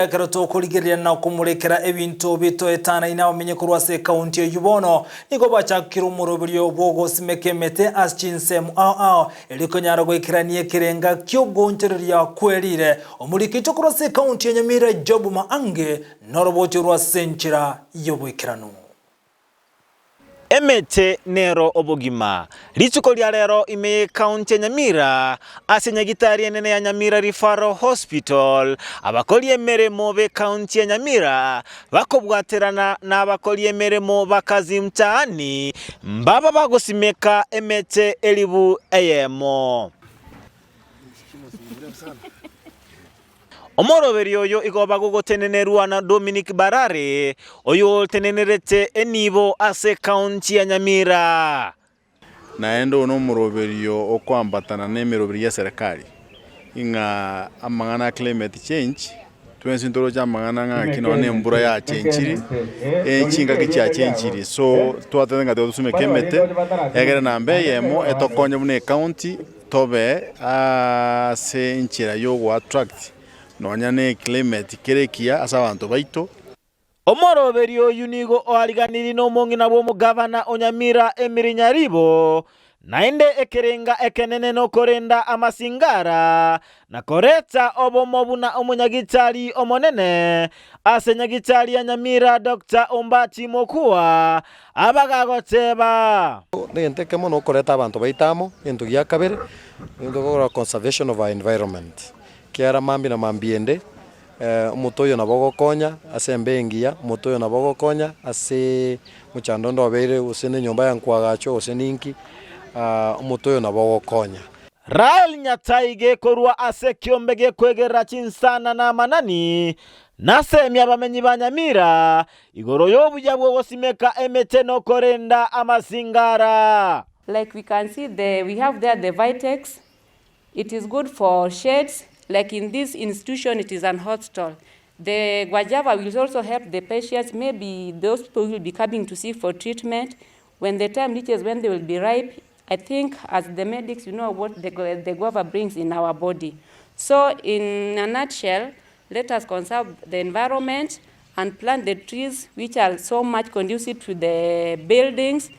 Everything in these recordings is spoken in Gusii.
Ekero tokorigereria na komorekera ebinto bitoetanaine abamenyi korwa ase ekaunti eyio bono nigo bachakire omoroberio bw'ogosimeka emete ase chinsemo ao ao erio konyara goikerania ekerenga ki'ogoonchoreria kwerire. Omoriki oito korwa ase ekaunti ya Nyamira Job Maange norobochio rwa ase enchera y'oboikeranu. Emete nero obogima. Rituko ria rero ime y'ecounty ya Nyamira, ase nyagitari enene ya Nyamira Referral Hospital, abakori emeremo b'ecounty ya Nyamira bakobwaterana nabakori emeremo ba Kazi Mtaani mbaba bagosimeka emete elibu eyemo. Omoroberio oyo igo bagogotenenerwa na Dominic Barare, oyotenenerete enibo ase ekaunti ya Nyamira. Naende oyo nomoroberio okoambatana nemeroberio y'eserekari, ing'a amang'ana a climate change, twensi ntoroche amang'ana ng'a ng'aki nonya na embura yachenchiri, chingaki chiachenchiri. So twatebete ng'a tiga tosumeke emete, egere namba eyemo etokonye buna ecounty. Tobe ase enchera y'ogoattract nonya ne climate kere ekiya ase abanto baito. Omoroberio oyio nigo oariganirie nomong'ina bw'omogavana o Nyamira Emily Nyaribo, naende ekerenga ekenene nokorenda amasingara na koreta obomo buna omonyagitari omonene ase nyagitari ya Nyamira Doctor Ombati Mokua Abagagoteba. Negento ekemo nokoreta abanto baito amo, egento gia kabere, egento tokora conservation of our environment, ekiagera mambia na mambia ende, omote oyo nabo ogokonya ase embeo engiya, omote oyo nabo ogokonya aseee mochando onde obeire gose na enyomba ya nkoagachwa gose ninki, omote oyo nabo ogokonya. Rael Nyataige korwa ase ekiombe gekoegerera chinsana na amanani, nasemie abamenyi ba Nyamira Igoro y'obuya bw'ogosimeka emete nokorenda amasingara. Like we can see the we have there the vitex, it is good for shades, like in this institution it is an hostel. The guajava will also help the patients, maybe those people who will be coming to seek for treatment, when the time reaches when they will be ripe, I think as the medics you know what the, the guava brings in our body. So in a nutshell, let us conserve the environment and plant the trees which are so much conducive to the buildings.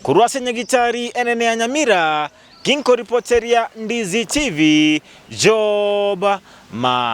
Korwa ase nyagitari enene ya Nyamira, ginkoripoteria Ndizi TV, Job Ma.